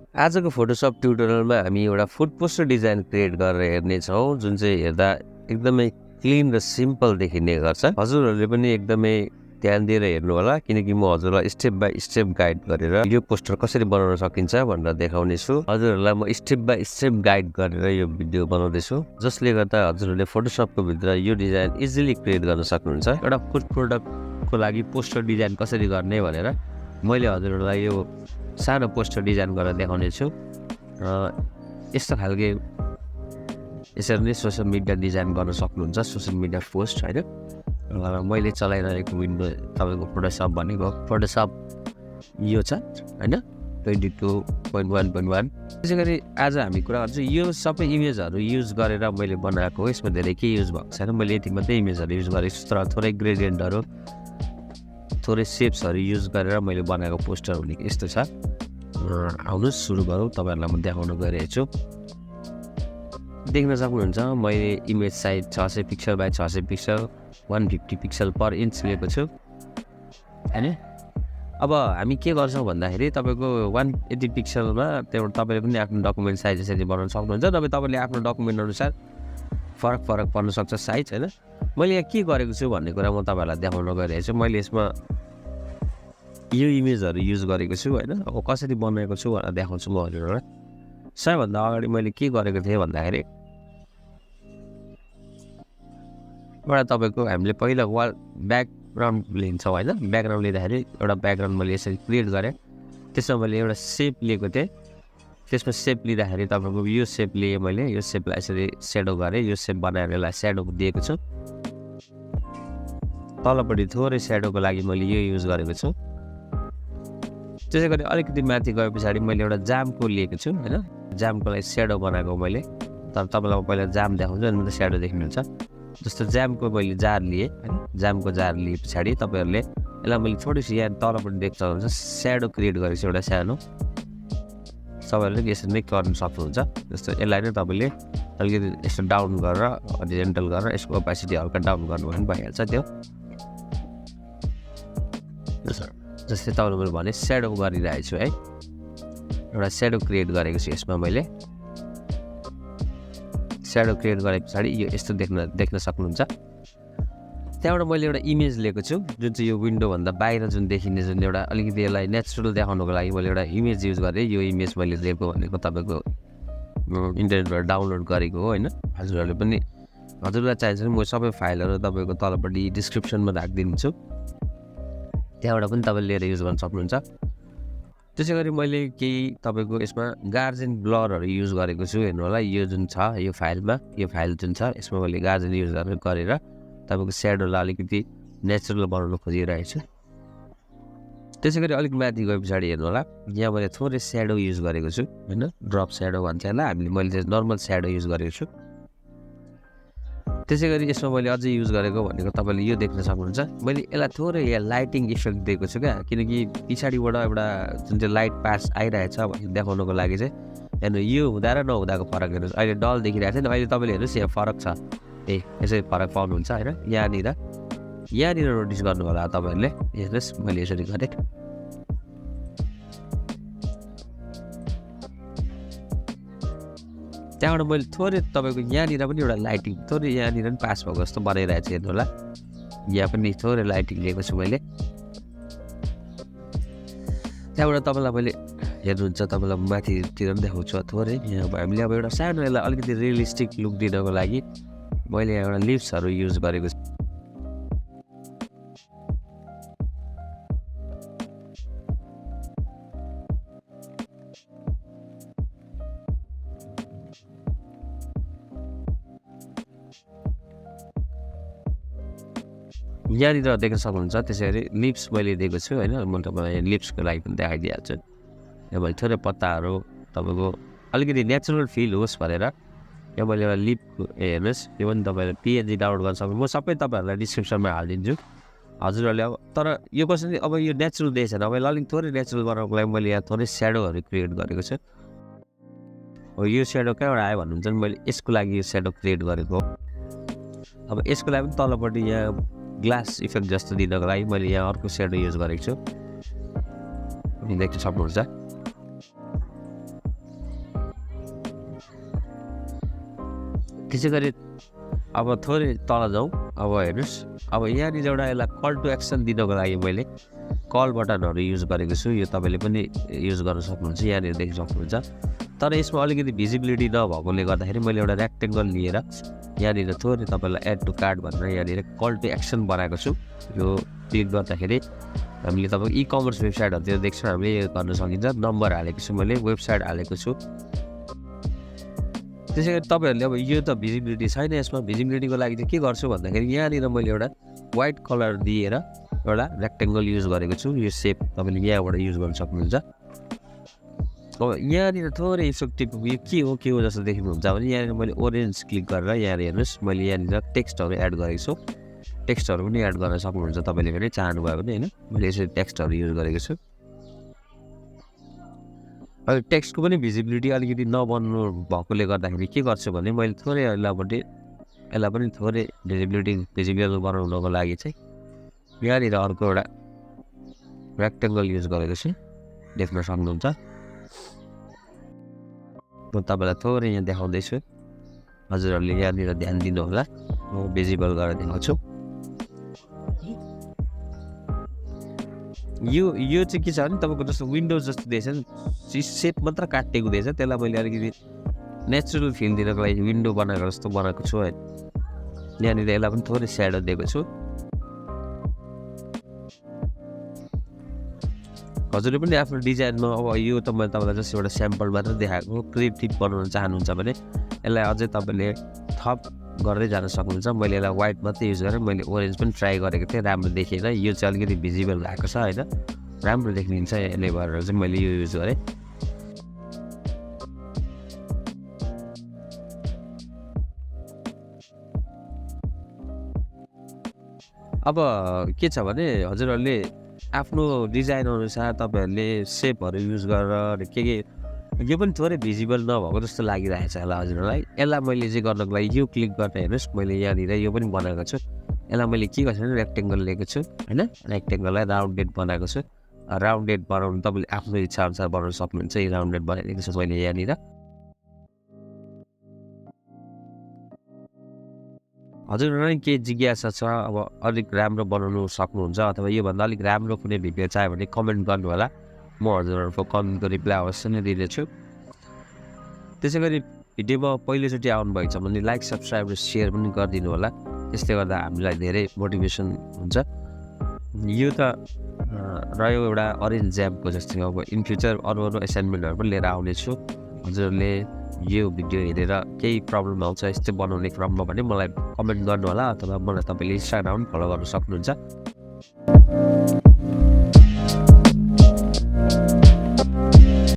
आजको फोटोसप ट्युटोरियलमा हामी एउटा फुड पोस्टर डिजाइन क्रिएट गरेर हेर्नेछौँ, जुन चाहिँ हेर्दा एकदमै क्लिन र सिम्पल देखिने गर्छ। हजुरहरूले पनि एकदमै ध्यान दिएर हेर्नु होला, किनकि म हजुरलाई स्टेप बाई स्टेप गाइड गरेर भिडियो पोस्टर कसरी बनाउन सकिन्छ भनेर देखाउने छु। हजुरहरूलाई म स्टेप बाई स्टेप गाइड गरेर यो भिडियो बनाउँदैछु, जसले गर्दा हजुरहरूले फोटोसपको भित्र यो डिजाइन इजिली क्रिएट गर्न सक्नुहुन्छ। एउटा फुड प्रोडक्टको लागि पोस्टर डिजाइन कसरी गर्ने भनेर मैले हजुरहरूलाई यो सानो पोस्टर डिजाइन गरेर देखाउने छु। यस्तो खालके यसरी नै सोसियल मिडिया डिजाइन गर्न सक्नुहुन्छ, सोसियल मिडिया पोस्ट होइन। मैले चलाइरहेको विन्डो तपाईँको फोटोसप भनेको फोटोसप यो छ होइन, 22.1.1। त्यसै गरी आज हामी कुरा गर्छौँ यो सबै इमेजहरू युज गरेर मैले बनाएको हो। यसमा धेरै के युज भएको छैन, मैले यति मात्रै इमेजहरू युज गरेको छु, तर थोरै ग्रेडियन्टहरू थोरै सेप्सहरू युज गरेर मैले बनाएको पोस्टर हुने यस्तो छ। आउनुहोस् सुरु गरौँ, तपाईँहरूलाई म देखाउन गइरहेको छु। देख्न सक्नुहुन्छ मैले image size 600 pixel by 600 pixel 150 pixel per inch लिएको छु होइन। अब हामी के गर्छौँ भन्दाखेरि तपाईँको 180 पिक्सलमा त्यहाँबाट तपाईँले पनि आफ्नो डकुमेन्ट साइज यसरी बनाउन सक्नुहुन्छ। तपाईँले आफ्नो डकुमेन्ट अनुसार फरक पर्न सक्छ साइज होइन। मैले यहाँ के गरेको छु भन्ने कुरा म तपाईँहरूलाई देखाउन गइरहेको छु। मैले यसमा यो इमेजहरू युज गरेको छु होइन। अब कसरी बनाएको छु भनेर देखाउँछु म हजुरहरूलाई। सबैभन्दा अगाडि मैले के गरेको थिएँ भन्दाखेरि एउटा तपाईँको हामीले पहिला वाल ब्याकग्राउन्ड लिन्छौँ होइन। ब्याकग्राउन्ड लिँदाखेरि एउटा ब्याकग्राउन्ड मैले यसरी क्रिएट गरेँ, त्यसमा मैले एउटा सेप लिएको थिएँ। त्यसमा सेप लिँदाखेरि तपाईँको यो सेप लिएँ मैले, यो सेपलाई यसरी सेडो गरेँ, यो सेप बनाएर यसलाई सेडो दिएको छु। तलपट्टि थोरै सेडोको लागि मैले यो युज गरेको छु। त्यसै गरी अलिकति माथि गए पछाडि मैले एउटा जामको लिएको छु होइन। जामको लागि सेडो बनाएको मैले, तर तपाईँलाई पहिला जाम देखाउँछु अनि मात्रै सेडो देख्नुहुन्छ। जस्तो जामको मैले जार लिएँ होइन, जामको जार लिए पछाडि तपाईँहरूले यसलाई मैले थोरै यहाँ तलपट्टि देख्न सक्नुहुन्छ सेडो क्रिएट गरेको छु एउटा सानो। तपाईँहरूले यसरी नै गर्नु सक्नुहुन्छ। जस्तो यसलाई नै तपाईँले अलिकति यस्तो डाउन गरेर हरिजेन्टल गरेर यसको ओपेसिटी हल्का डाउन गर्नुभयो भने भइहाल्छ त्यो। जस्तै तपाईँले मैले भने सेडो गरिरहेको छु है, एउटा सेडो क्रिएट गरेको छु यसमा मैले। सेडो क्रिएट गरे पछाडि यो यस्तो देख्न सक्नुहुन्छ। त्यहाँबाट मैले एउटा इमेज लिएको छु, जुन चाहिँ यो विन्डोभन्दा बाहिर जुन देखिने, जुन एउटा अलिकति यसलाई नेचुरल देखाउनको लागि मैले एउटा इमेज युज गरेँ। यो इमेज मैले लिएको भनेको तपाईँको इन्टरनेटबाट डाउनलोड गरेको हो होइन। हजुरलाई चाहिन्छ भने म सबै फाइलहरू तपाईँको तलपट्टि डिस्क्रिप्सनमा राखिदिन्छु, त्यहाँबाट पनि तपाईँले लिएर युज गर्न सक्नुहुन्छ। त्यसै गरी मैले केही तपाईँको यसमा गार्जियन ब्लरहरू युज गरेको छु, हेर्नु होला। यो जुन छ यो फाइलमा, यो फाइल जुन छ यसमा मैले गार्जियन युज गरेर तपाईँको सेडोलाई अलिकति नेचुरल बनाउन खोजिरहेको छु। त्यसै गरी अलिक माथि गए पछाडि हेर्नु होला, यहाँ मैले थोरै सेडो युज गरेको छु होइन, ड्रप सेडो भन्छ यसलाई हामीले। मैले चाहिँ नर्मल सेडो युज गरेको छु। त्यसै गरी यसमा मैले अझै युज गरेको भनेको तपाईँले यो देख्न सक्नुहुन्छ, मैले यसलाई थोरै यहाँ लाइटिङ इफेक्ट दिएको छु क्या, किनकि पछाडिबाट एउटा जुन चाहिँ लाइट पास आइरहेछ भनेर देखाउनको लागि चाहिँ। हेर्नु यो हुँदा र नहुँदाको फरक हेर्नुहोस्, अहिले डल देखिरहेको छ नि, अहिले तपाईँले हेर्नुहोस् यहाँ फरक छ, यसरी फरक पाउनुहुन्छ होइन। यहाँनिर नोटिस गर्नु होला तपाईँहरूले, हेर्नुहोस् मैले यसरी गरेँ। त्यहाँबाट मैले थोरै तपाईँको यहाँनिर पनि एउटा लाइटिङ थोरै यहाँनिर पनि पास भएको जस्तो बनाइरहेको छु, हेर्नु होला। यहाँ पनि थोरै लाइटिङ लिएको छु मैले। त्यहाँबाट तपाईँलाई मैले हेर्नुहुन्छ, तपाईँलाई माथितिर पनि देखाउँछु थोरै। यहाँ हामीले अब एउटा सानो यसलाई अलिकति रियलिस्टिक लुक दिनको लागि मैले यहाँ एउटा लिप्सहरू युज गरेको छु। यहाँनिर देख्न सक्नुहुन्छ। त्यसै गरी लिप्स मैले दिएको छु होइन, म तपाईँलाई लिप्सको लागि पनि देखाइदिइहाल्छु। यहाँ मैले थोरै पत्ताहरू तपाईँको अलिकति नेचुरल फिल होस् भनेर यहाँ मैले एउटा लिप हेर्नुहोस्, यो पनि तपाईँले पिएनजी डाउनलोड गर्न सक्नुहुन्छ। म सबै तपाईँहरूलाई डिस्क्रिप्सनमा हालिदिन्छु हजुरहरूले। अब तर यो कसरी अब यो नेचुरल देखेको छैन, अब अलिक थोरै नेचुरल बनाउनको लागि मैले यहाँ थोरै सेडोहरू क्रिएट गरेको छु। हो यो सेडो कहाँबाट आयो भन्नुहुन्छ भने मैले यसको लागि यो सेडो क्रिएट गरेको हो। अब यसको लागि पनि तलपट्टि यहाँ ग्लास इफेक्ट जस्तो दिनको लागि मैले यहाँ अर्को सेडो युज गरेको छु, देख्न सक्नुहुन्छ। त्यसै गरी अब थोरै तल जाउँ। अब हेर्नुहोस्, अब यहाँनिर एउटा यसलाई कल टु एक्सन दिनको लागि मैले कल बटनहरू युज गरेको छु। यो तपाईँले पनि युज गर्न सक्नुहुन्छ, यहाँनिर देख्न सक्नुहुन्छ। तर यसमा अलिकति भिजिबिलिटी नभएकोले गर्दाखेरि मैले एउटा रेक्टेङ्गल लिएर यहाँनिर थोरै तपाईँलाई एड टु कार्ट भनेर यहाँनिर कल टु एक्सन बनाएको छु। यो क्लिक गर्दाखेरि हामीले तपाईँको इ कमर्स वेबसाइटहरूतिर देख्छौँ, हामीले यो गर्न सकिन्छ। नम्बर हालेको छु, मैले वेबसाइट हालेको छु। त्यसै गरी तपाईँहरूले अब यो त भिजिबिलिटी छैन, यसमा भिजिबिलिटीको लागि चाहिँ के गर्छु भन्दाखेरि यहाँनिर मैले एउटा वाइट कलर दिएर एउटा रेक्टेङ्गल युज गरेको छु। यो सेप तपाईँले यहाँबाट युज गर्न सक्नुहुन्छ। अब यहाँनिर थोरै इफेक्टिभ यो के हो जस्तो देख्नुहुन्छ भने यहाँनिर मैले ओरेन्ज क्लिक गरेर यहाँनिर हेर्नुहोस्, मैले यहाँनिर टेक्स्टहरू एड गरेको छु। टेक्स्टहरू पनि एड गर्न सक्नुहुन्छ तपाईँले पनि चाहनुभयो भने, होइन। मैले यसरी टेक्स्टहरू युज गरेको छु। अब टेक्स्टको पनि भिजिबिलिटी अलिकति नबन्नु भएकोले गर्दाखेरि के गर्छु भने मैले थोरै यसलाई पनि थोरै भिजिबल बनाउनको लागि चाहिँ यहाँनिर अर्को एउटा रेक्टेङ्गल युज गरेको छु, देख्न सक्नुहुन्छ। म तपाईँलाई थोरै यहाँ देखाउँदैछु, हजुरहरूले यहाँनिर ध्यान दिनुहोला। म भिजिबल गरेर देखाउँछु। यो चाहिँ के छ भने तपाईँको जस्तो विन्डोज जस्तो दिएछ नि, सेप मात्र काटिएको दिएछ। त्यसलाई मैले अलिकति नेचुरल फिल दिनको लागि विन्डो बनाएको जस्तो बनाएको छु, होइन। यहाँनिर यसलाई पनि थोरै स्याडो दिएको छु। हजुरले पनि आफ्नो डिजाइनमा, अब यो त मैले तपाईँलाई जस्तो एउटा स्याम्पल मात्र देखाएको, क्रिएटिभ बनाउन चाहनुहुन्छ भने यसलाई अझै तपाईँले थप गर्दै जान सक्नुहुन्छ। मैले यसलाई वाइट मात्रै युज गरेँ, मैले ओरेन्ज पनि ट्राई गरेको थिएँ, राम्रो देखेन। यो चाहिँ अलिकति भिजिबल भएको छ, होइन, राम्रो देखिन्छ। यसले भएर चाहिँ मैले यो युज गरेँ। अब के छ भने हजुरहरूले आफ्नो डिजाइन अनुसार तपाईँहरूले सेपहरू युज गरेर के यो पनि थोरै भिजिबल नभएको जस्तो लागिरहेको छ होला हजुरहरूलाई। यसलाई मैले चाहिँ गर्नको लागि यो क्लिक गरेर हेर्नुहोस्, मैले यहाँनिर यो पनि बनाएको छु। यसलाई मैले के गर्छु भने रेक्टेङ्गल लिएको छु, होइन। रेक्टेङ्गललाई राउन्डेड बनाएको छु। राउन्डेड बनाउनु तपाईँले आफ्नो इच्छा अनुसार बनाउन सक्नुहुन्छ। यो राउन्डेड बनाइदिएको छु मैले यहाँनिर। हजुरहरूलाई के जिज्ञासा छ, अब अलिक राम्रो बनाउनु सक्नुहुन्छ अथवा योभन्दा अलिक राम्रो कुनै भिडियो चाह्यो भने कमेन्ट गर्नु होला। म हजुरहरूको कमेन्टको रिप्लाई अवश्य नै दिनेछु। त्यसै गरी भिडियोमा पहिलोचोटि आउनुभएको छ भने लाइक, सब्सक्राइब र सेयर पनि गरिदिनु होला। त्यसले गर्दा हामीलाई धेरै मोटिभेसन हुन्छ। यो त रह्यो एउटा अरेन्ज ज्यामको जस्तो। अब इन फ्युचर अरू एसाइनमेन्टहरू पनि लिएर आउनेछु। हजुरहरूले यो भिडियो हेरेर केही प्रब्लम आउँछ यस्तो बनाउने क्रममा भने मलाई कमेन्ट गर्नु होला, अथवा मलाई तपाईँले इन्स्टाग्राम फलो गर्न सक्नुहुन्छ।